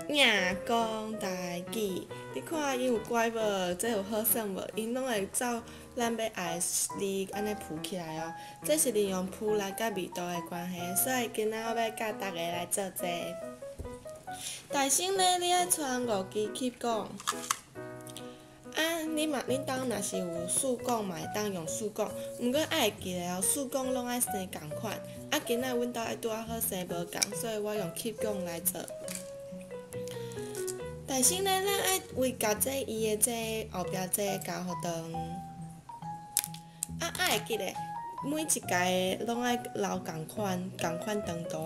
影講台語，你看𪜶有乖無？這有好耍無？𪜶攏會照咱欲愛的字按呢浮起來哦。這是利用浮力佮密度的關係，所以今仔我欲教逐家來做這個。大聲呢，你愛傳五支吸管。啊，你嘛，恁兜若是有試管嘛，會當用試管。毋過愛會記得哦，試管攏愛生仝款。啊，今仔阮兜愛拄仔好生無仝，所以我用吸管來做。大聲呢，咱愛為共這伊的這後壁這加予長。啊，愛會記得每一屆攏愛留仝款，仝款長度。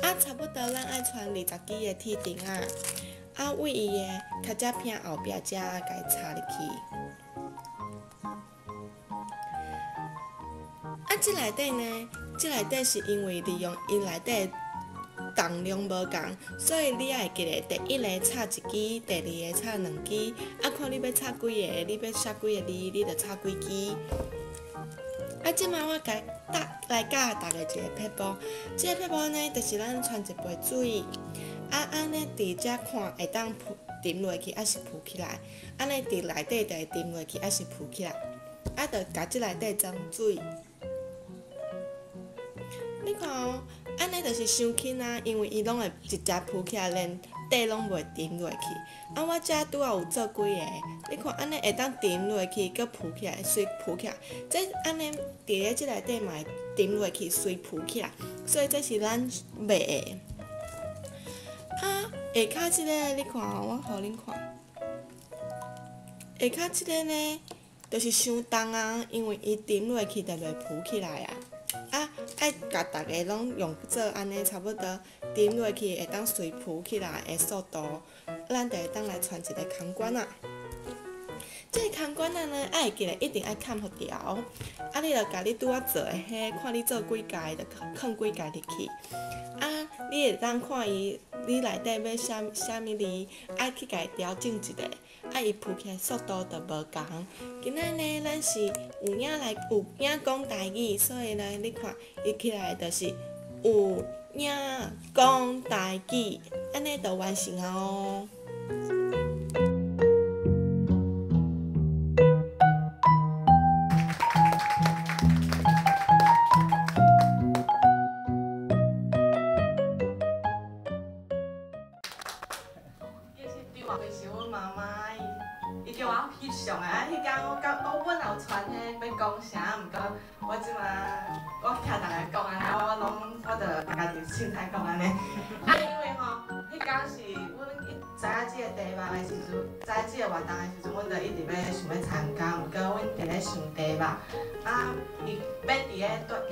啊，差不多咱愛穿二十支的鐵釘仔。啊，為伊的跤脊片後壁遮共伊插入去。啊，這內底呢，這內底是因為利用伊內底重量無仝，所以你愛會記得第一个插一支，第二个插兩支。啊，看你欲插幾個，你欲寫幾个字，你就插幾支。啊，這擺我共搭來教逐家一个撇步。這個撇步呢，就是咱汆一杯水。啊，按呢佇遮看會當浮沉落去，抑是浮起來？按呢佇內底就會沉落去，抑是浮起來？啊，就共這內底裝水。你看哦，按呢就是傷輕啊，因為伊攏會直接浮起來，連底攏袂沉落去。啊，我遮拄仔有做幾个，你看按呢會當沉落去，閣浮起來，隨浮起來。這按呢佇咧這內底嘛會沉落去，隨浮起來。所以這是咱賣的。啊，下跤這个你看哦，我予恁看。下跤這个呢，就是傷重啊，因為伊沉落去就袂浮起來啊。啊，愛共逐家攏用做按呢，差不多沉落去會當隨浮起來的速度，咱就會當來傳一个空管仔。這个空管仔呢，愛會記得一定愛崁予牢。啊，你就共你拄仔做的彼，看你做幾界，就囥幾界入去。啊，你會當看伊，你內底欲寫啥物字，愛去共伊調整一下，啊，伊浮起來速度就無仝。今仔呢，咱是有影來有影講台語，所以呢，你看伊起來就是有影講台語，按呢就完成啊哦。其實張華輝是阮媽媽，伊叫我翕相的，啊，彼工我感我本來有傳彼欲講啥，毋過我這馬我聽逐家講按呢，我攏我就家己凊彩講按呢。啊，因為吼，彼工是阮一知影這个題目的時陣，知影這個活動的時陣，阮就一直欲想欲參加，毋過阮佇咧想題目，啊，伊欲佇咧短短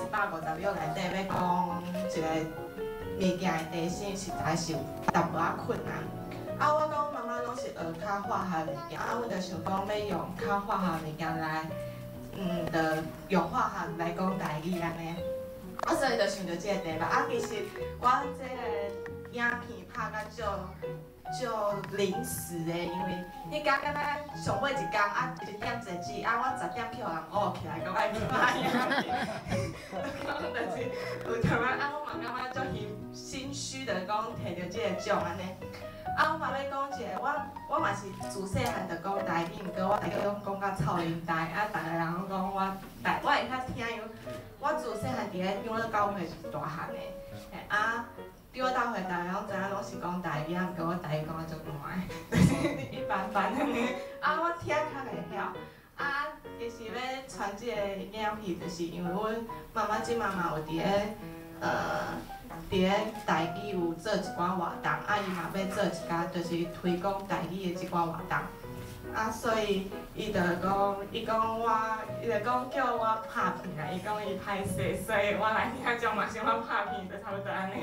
短150秒內底欲講一个物件的提醒，實在是有淡薄仔困難。啊，我講媽媽攏是學較化學物件，啊，阮就想講欲用較化學物件來，就用化學來講台語按呢。啊，所以就想著這個題目。啊，其實我這个影片拍甲足足臨時的，因為彼工敢若上尾一工啊，一點截止，啊，我十點去予人唵起來，講愛去拍影片，講就是有淡薄仔，啊，我嘛感覺足心虛的，講摕著這个獎按呢。啊，我嘛欲講一个，我我嘛是自細漢就講台語，毋過我台語攏講甲臭奶呆，啊，逐个人攏講我台，我會曉聽，因為我自細漢佇咧長樂教會是大漢的，嘿啊，長樂教會逐个攏知影攏是講台語，啊，毋過我台語講甲足爛的，就是一般般按呢。啊，我聽較會曉，啊，其實欲傳這个影片，就是因為阮媽媽這馬嘛有佇咧，佇咧台語有做一寡活動，啊，伊嘛欲做一寡就是推廣台語的這寡活動，啊，所以伊就講，伊講我，伊就講叫我拍片啦，伊講伊歹勢，所以我來領獎嘛，想欲拍片，就差不多按呢。